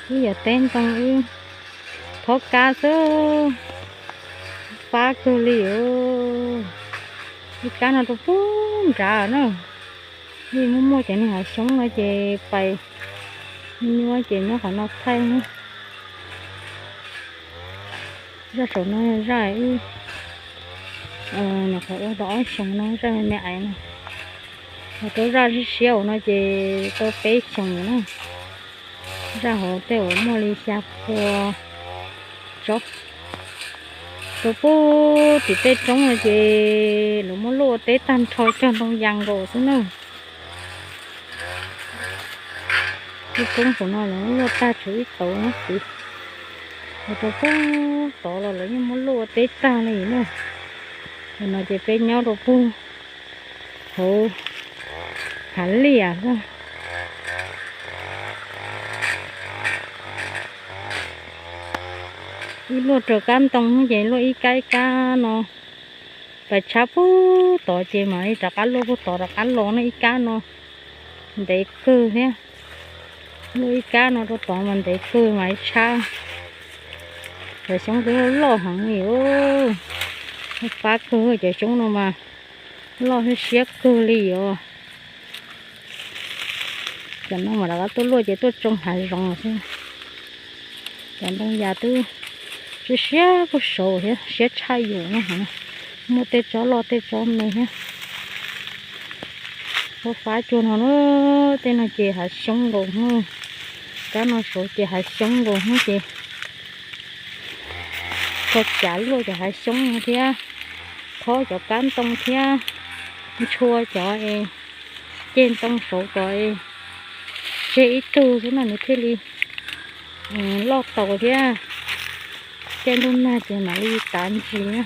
Ib yam teb ntoo ib thob kab xwb, fab kawg li os. Ib kab no rau pug nrad na. Yeej muaj muaj cov niag hav xyoob no ces pais nyuab ces nyob qhov no thaij. Zaj saum no zaj ib, nyuam qhuav ua tau ob xyoos no, zaj me me aiv no. Ho rau zaj siab siab no ces tau peb xyoos na. Zaj hauv tej uas muaj li xya pua tsob. Rau pug tim tej roob no ces lawv muab luaj ua teb tag nrho cog ntoo yas nkaus xwb na. Tej roob saum no lawv muab luaj tag tshuav ib tauv no xwb. Ho rau pug tod los lawv yeej muab luaj ua teb tag li na. Ntawm no ces peb nyob rau pug hauv hav liaj xwb. Ib luaj raws kab ntoo ces luaj ib kab ib kab no. Pais tshab pug tod ces mam li rov qab luaj pug tod rov qab los na, ib kab no ntev kawg thiab. Luaj ib kab no rau tod mas ntev kawg mam li tshab. Cov xyoob twb loj loj heev li os. Fab kawg, cov xyoob no mas loj siab siab kawg li os. Cov no mas rov qab tuaj luaj ces tuaj tsoo hav zoov xwb. Cov ntoo yas twb siab siab kuj saud thiab, siab tshaj yus no. Muaj tej tsob loj tej tsob me thiab. Fab fab cuag no na, tej no ces hav xyoob nkaus na. Kab no saud ces hav xyoob nkaus na ces tso cav luaj cov hav xyoob no thiab, thob cov kab ntoo thiab, ntshua cov es ceg ntoo saud cov es tseg ib tug xwb no nws thiaj li loj tau thiab. Caij ntuj nag ces mam li tav ntsis na.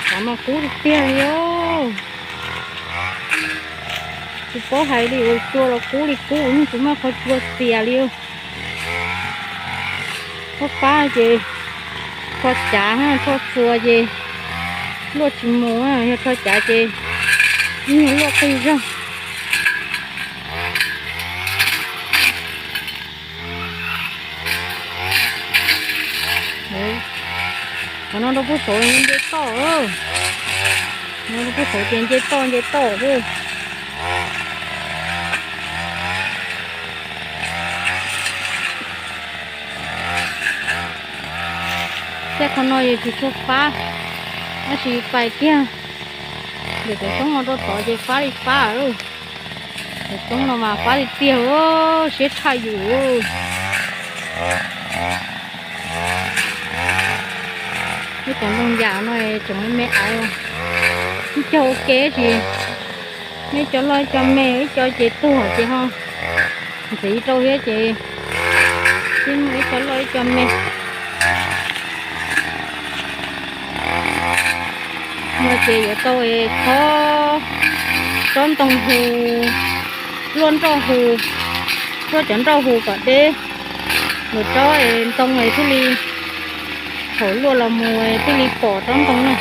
Cov no kub tiag tiag li os. Tsis paub hais li, ua cua los kub li kub, yeej tsis muaj qhov cua xias li. Fab fab ces rho cav, rho txuas ces luaj tsis mus, yog rho cav ces ib nyuag luaj qig zog. Qhov no rau pug saud nce toj, no rau pug saud ces nce toj nce toj xwb. Tej qhov no yus tsis tshua fab, tab sis pais kiag ntawm cov roob no rau tod ces fab li fab lawm. Cov roob no mas fab li tiag, siab tshaj yus. Ib cov ntoo yam no tseem me me aiv, ib cog ua ke tsis, ib co loj ib co me, ib co ces tuag ces ho ntxiv rau thiab ces tsis muaj ib co loj ib co me. No ces yuav tau khob tsob ntoo hu, luaj nroj hu, luaj cov nroj hu kom deb, luaj tsob ntoo thiaj li thaum luaj los mus thiaj li pom tsob ntoo na.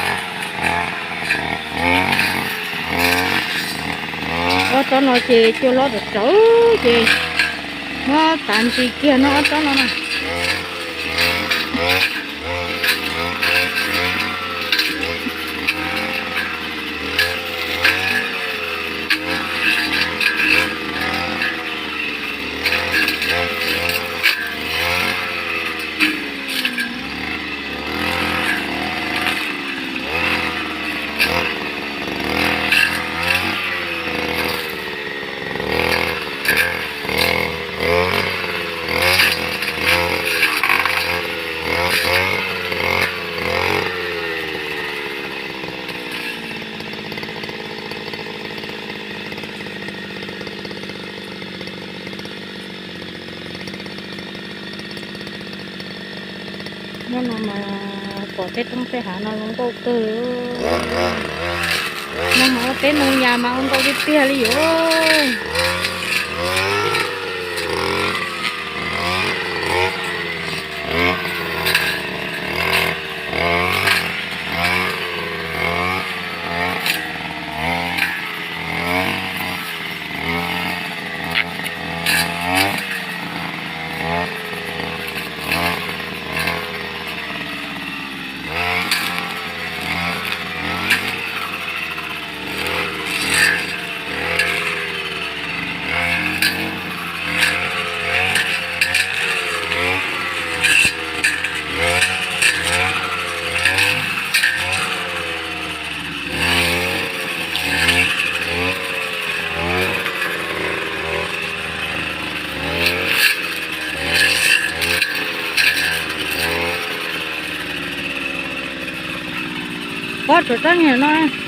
Ob tsob no ces cua loj rawv rawv ces muab tav ntsis kiag no ob tsob no na. Nyob no mas pom tej roob tej hav no zoo nkauj kawg. Nag hmo peb mus yas mas ua ntau tiag tiag li yuav. Pob tsuas txob nyiam no.